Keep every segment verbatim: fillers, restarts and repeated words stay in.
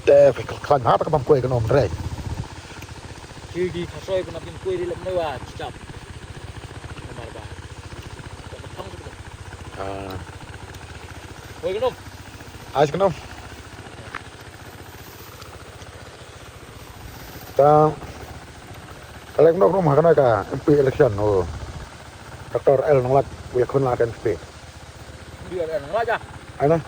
Te phi khlaiñ ha ta ka bam kuai ka nom re. Ki ki khasoi ka nap kin kuai ri lem ne wa chichap. Namar ba. Ka thong ka. Ah. Kuai ka nom. Ais ka nom. Ta. Ka lek nok nom ha ka na ka M P election no. Doctor L Nonglait, wi khun la ka M P. Dia dah nang aja. Ai na.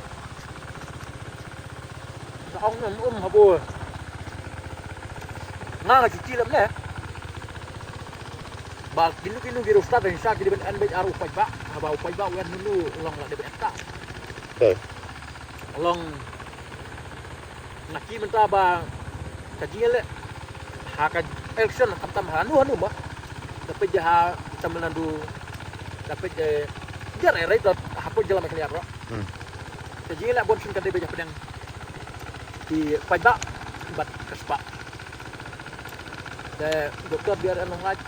Sa ong nang um habo. Nga nga cuci lem ne. Ba kinu kinu biru start dari sa kidi ben an bej aru paj ba. Haba u paj ba wen nulu long la debet ta. Okay. Long. Nga ki mynta ba ka jingïaleh ha ka election khamtam ha nu ha nu ba. Ka peit ha Tamil Nadu, ka peit, eh, jar eh, right, ha peit jela Meghalaya ro. Hmm. Ka jingïaleh bon shin ka dei ba ja pdeng ki paidbah bad ka spah. Te Doctor B R N Nonglait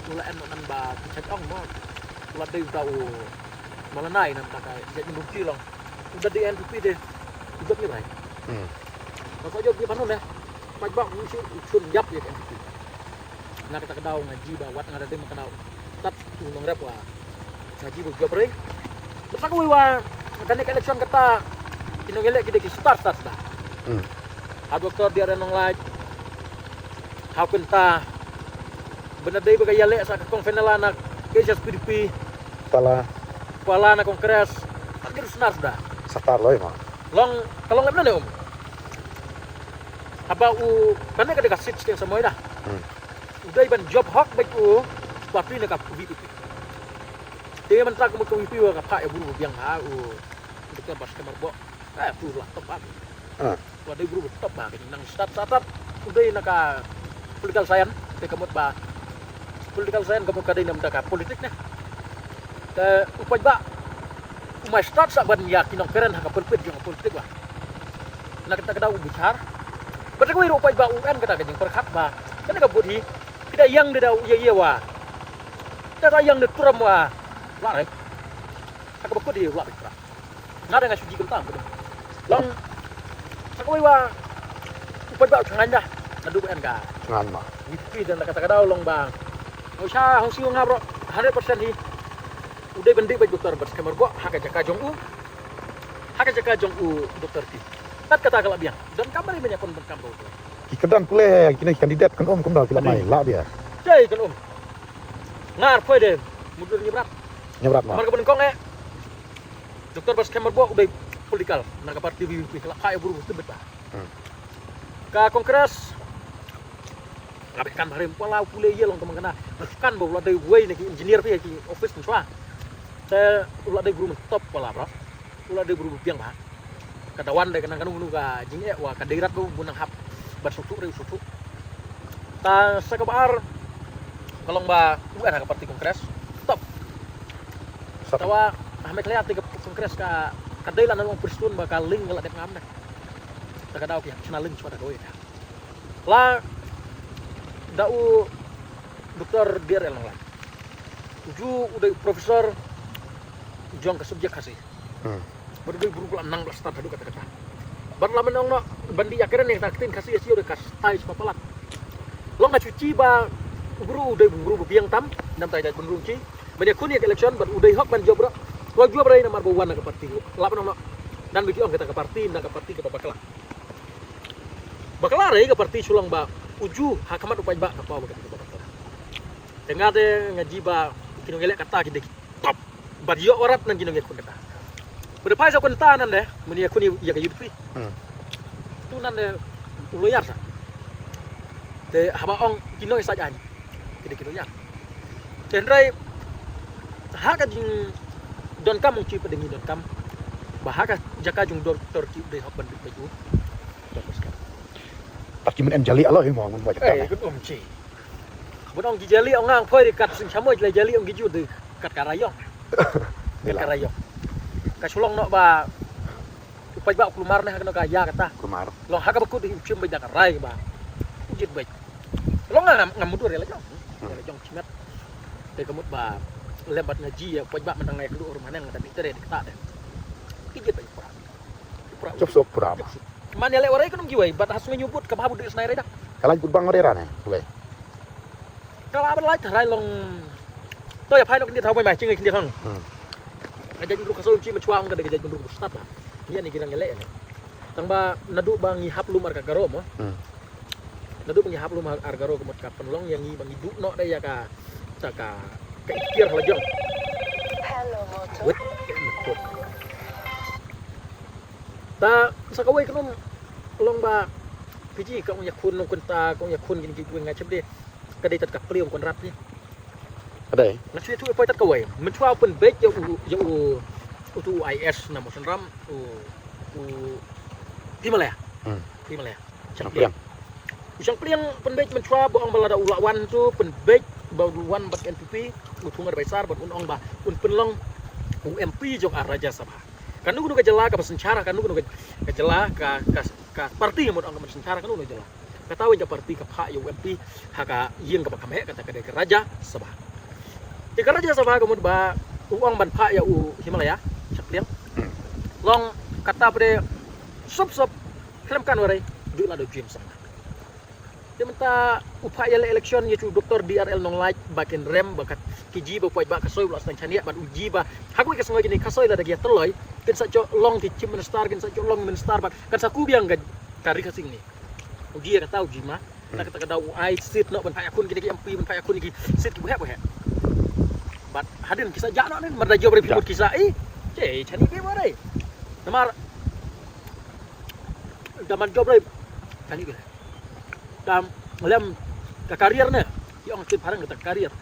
u la en nan ba ki chat ong mo. U la dei uta u malanai nan ta ka jait num ki long. U da dei N P P de. U jop ni bai. Hmm. Ba sa jop ni panu ne. Paidbah u shu u chun jap ye N P P. Na kata ka daw nga ji ba wat nga da dei ma ka daw. Tat u nongrep wa. Nga ji ba u jop rei. Ba sa ka wei wa kane ka election kata ki nongïaleh ki dei ki star star da. Hmm. Ha Doctor B R N Nonglait. Ha u kynta. Ba na dei ba ka ïaleh sa ka kong Fenella na K H S P D P. Pala. Pala na Congress. Kat ki snar da. Satar loi ma. Long, ka long lem na ne um. Haba u, kane ka dei ka seat sting samoi da. Hmm. U dei ban jop hok bad u, party na ka V P P. Te mynta ka mut ka V P P wa ka pha ya buru biang ha u, Doctor Batskhem Myrboh. Eh, tu lah top ha. Ah. Wa dei buru top ba ka nang start start start. U dei na ka political science, te ka mut ba political science ka mut ka dei na mynta ka politik ne. Te u paidbah u mai start sa ban ya ki nongkren ha ka pulpit jong ka politik wa. Na kata ka daw u bichar. Ba te ka wei ruh u paidbah u en kata ka jingpyrkhat ba. Kane ka vote hi. Ki da yang de da u ya ya wa. Ki da yang de turam wa. Wa rek. Ha kaba kut hi wa rek. Nga da nga shu ji kynta. Long. Sa kawei wa. U paidbah u changaiñ da. Naduh ba en ka. Changaiñ ma. Wi phi da kata ka daw long ba. Hong sha hong siew nga bro. Hundred percent hi. U dei ban dei bad Doctor Batskhem Myrboh ha ka jaka jong u. Ha ka jaka jong u Doctor T. Tat kata ka la biang. Donkam ba dei ban ïakon donkam ba u. Ki kyrdan pule kine ki kandidat kan um kumno ki la mai la dia. Jai kan um. Ngar poi de. Mudur nyebrat. Nyebrat ma. Mar ka ban kong eh. Doctor Batskhem Myrboh u dei political na ka parti V P P ka la phai buru tebet ba. Hmm. Ka Congress. Nga beh kan barim pala u pule ye long ka mangkana. Kan ba u la dei wei na ki engineer phi ki office kan chwa. Te u la dei buru top pala bro. U la dei buru biang ba. Ka dawan de ka nang kanu kanu ka jingeh wa ka dei rat bu nang hap. Bat sutu re sutu. Ta sa ka ba ar. Ka long ba u ka parti Congress. Top. Sa ta wa ha Meghalaya te ka Congress ka ka dei la nang pristun ba ka ling ka la dep ngam ne. Ta ka daw ki chna ling chwa da ka wei. La da u Doctor D R L Nonglait. Uju u dei professor jong ka subject Khasi. Hmm. Bad u dei bru la nang la start haduh kata kata. Bad la menong no ban di akeren ne ta ktien Khasi ïa sio de ka stai spa palat. Long ka chuchi ba u bru u dei bru ba biang tam nam tai dai bun rung chi. Ban ïa kun ïa ka election bad u dei hok ban job ra. Wa job ra ina mar ba wan na ka parti. La menong no. Dan bi ki ong kata ka parti na ka parti ka ba bakla. Bakla re ka parti chulang ba uju ha khmat u paidbah ka paw ba ka bakla. Te nga de nga ji ba ki nongïaleh kata ki de ki top. Bad ïoh warat nan ki nongïakhun kata. Bad phai sa kun ta nan de mun ïakhun ïa ka youth free. Hmm. Tu nan de u lawyer sa. Te haba ong ki nongïasai aiñ. Ki de ki lawyer. Te hynrei ha ka jingdonkam ong ki pa de ngi donkam. Ba ha ka jaka jong doctor ki de hok ban bit baju. Tat ki men em jali alo hi mo ngun mo jaka. Eh, kun um chi. Bun ong ki jali ong ngang phoi ri kat sing chamoi jali ong ki ju de kat ka rayong. Kat ka rayong. Ka chulong no ba u paidbah u kulmar ne ha ka no ka ya kata. Kulmar. Long ha ka bakut hi u chim bej da ka rai ba. U jit bej. Long ngam ngam mudur ïa la jong. Hmm. Ïa la jong chimet. Te ka mut ba lem bad nga ji ïa u paidbah mynta ngai ka lu rum haneng da bi tere dik ta de. Ki jit bej pra. Pra. Chop sok pra. Chop sok. Man ïa leh warei ka num kiwei, bad ha sngi nyu bud ka ba bud de snai rei dak. Ka lai bud bang warei rane, wei. Ka la ban lai tharai long. To ïa phai nok kin dit hau mai mai, ching kin dit hang. Hmm. Ka jait bun ka soi chi ma chwa ong ka de ka jait bun ka start la. Ni ani ki lang ïa leh ne. Tang ba naduh ba ngi hap lum ar ka Garo mo. Hmm. Naduh ba ngi hap lum ar Garo ka mut ka pynlong ïa ngi ba ngi duh noh da ïa ka ta ka ka ikhtiar la jong. Wait. Ta sa kawei ka num long ba Fiji ka ong ïa khun nong kun ta ka ong ïa khun gin ki weng nga chep de. Ka dei tat ka pliong kun rap ni. Ka dei. Nga chwe tu poi tat kawei. Mynchwa pynbeit ïa u ïa u u tu I S na mo sanram u u Himalaya. Hmm. Himalaya. Shang pliang. U shang pliang pynbeit mynchwa ba ong ba lada u la wan tu pynbeit ba u wan bad N P P u thung ar baisar bad un ong ba un pynlong u M P jong ar Rajya Sabha. Kanu kanu ka jylla ka ba synshar kanu kanu ka jylla ka ka ka parti mut ong ka ba synshar kanu kanu ka jylla. Kata wei ka parti ka phah ïa u M P ha ka ïing ka ba kham heh kata ka dei ka Rajya Sabha. Te ka Rajya Sabha ka mut ba u ong ban phah ïa u Himalaya shang pliang. Hmm. Long kata pde sop sop khlem kan warei ju la do jim sang. Te mynta u phah ïa le election ïa chu Doctor D R L Nonglait ba kin rem ba kat ki ji ba poi ba ka soi u la sdang chaniah bad u ji ba ha kawei ka sngi kine ka soi la da ki ïa tloi kin sa cho long ki chief minister kin sa cho long minister bad kan sa ku biang ka ka ri ka sing ni. U ji ïa kata u ji ma ta kata ka dau u ai sit noh ban phah ïa khun kine ki M P ban phah ïa khun ki sit ki buhek buhek. Bad hadin ki sa jah noh nin mar da job rai phi mut ki sa i che chaniah ki ba rai. Namar da man job rai chaniah ki. Kam lem ka career ne ki ong kin pharang kata career.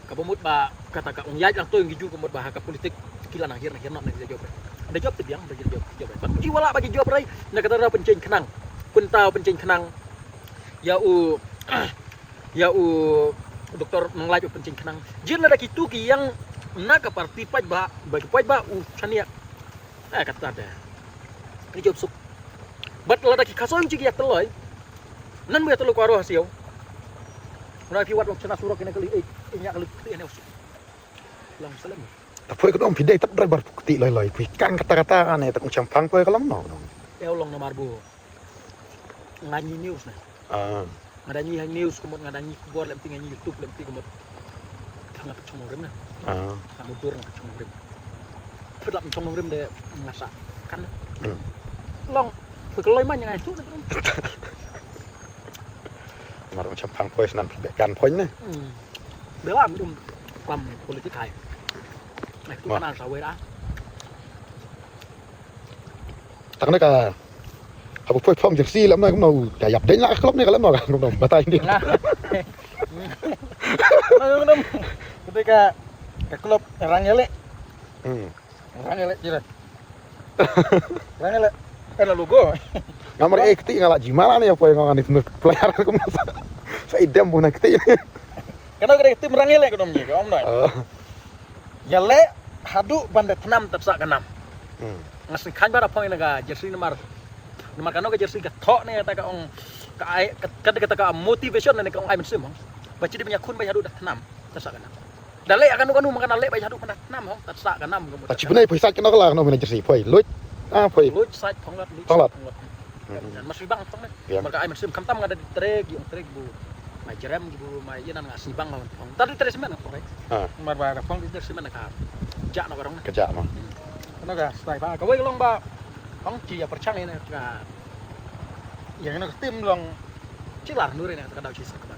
Ka ba mut ba kata ka ong ïaid lang to ngi ju ka mut ba ha ka politik ki la nang hiar nang hiar nok nang job. Da job te biang da job job. Ba ki wala ba ki job rai na kata ra pyncheng khnang. Kunta pyncheng khnang. Ïa u ïa u Doctor Nonglait pyncheng khnang. Jin la da ki tu ki yang na ka parti paid ba ba ki paid ba u chaniah. Eh, kata de. Ni job suk. Bad lada ki khaso yung chiki yak teloi. Nan bu yak teloi kwaro hasiyo. Kuna phi wat long chana surok ina kali eh inya kali ti ene usuk. Long salem. Ta poi ko dong phi dei tap driver pukti loi loi phi kan kata kata ane ta kung champang poi ko long no. Eo long namar bu. Nga ngi news na. Ah. Nga da ngi ha news kumut nga da ngi kubor lem ti nga ngi YouTube lem ti kumut. Nga pachong rim na. Ah. Nga mudur nga pachong rim. Pudap pachong rim de nga sa kan. Hmm. Long. Pukul loi man nga itu na. Mar macam pang poi senan kan poi na. Hmm. Bela mudum kam politik hai. Itu kan sa wera. Tang ne ka haba poi phong jersey lam na kumno ka yap deng la klop ne ka lam no ka kumno batai ni. Kumno kumno. Kete ka ka klop rang yale. Hmm. Rang yale jira. Rang yale. Kana logo. Ngamar eh kti ngala jimala ne poi ngani player kumno. Sa idem bu na kti. Kana kete tim rang yale kumno ni kumno. Ïa leh haduh ban da thnam tat sa ka nam. Hmm. Nga sngewkhan ba da phong ïa ka jersey namar. Namar kano ka jersey ka thoh ne kata ka ong ka ai ka kata ka motivation ne ka ong ai mynsiem. Ba chi dei ban ïakhun ba haduh da thnam tat sa ka nam. Da leh kano kano man ka na leh ba haduh ban da thnam hong tat sa ka nam. Ta chi bnai poi sa kano ka la kano mina jersey poi. Luit. Ah poi. Luit sa phong lat luit. Phong lat. Phong lat. Mas bang phong ne. Mar ka ai mynsiem khamtam nga da trek ïa trek bu. Mai jerem bu mai ïa nan nga sibang nga phong. Tadi tres men phong. Ah. Mar ba phong di tres men ka. Ja na barong. Ka ja ma. Na ka stai ba ka wei long ba. Phong chi ya perchang ina ka. Yang na tim long. Chilar nuri na ka dau chi sa ka.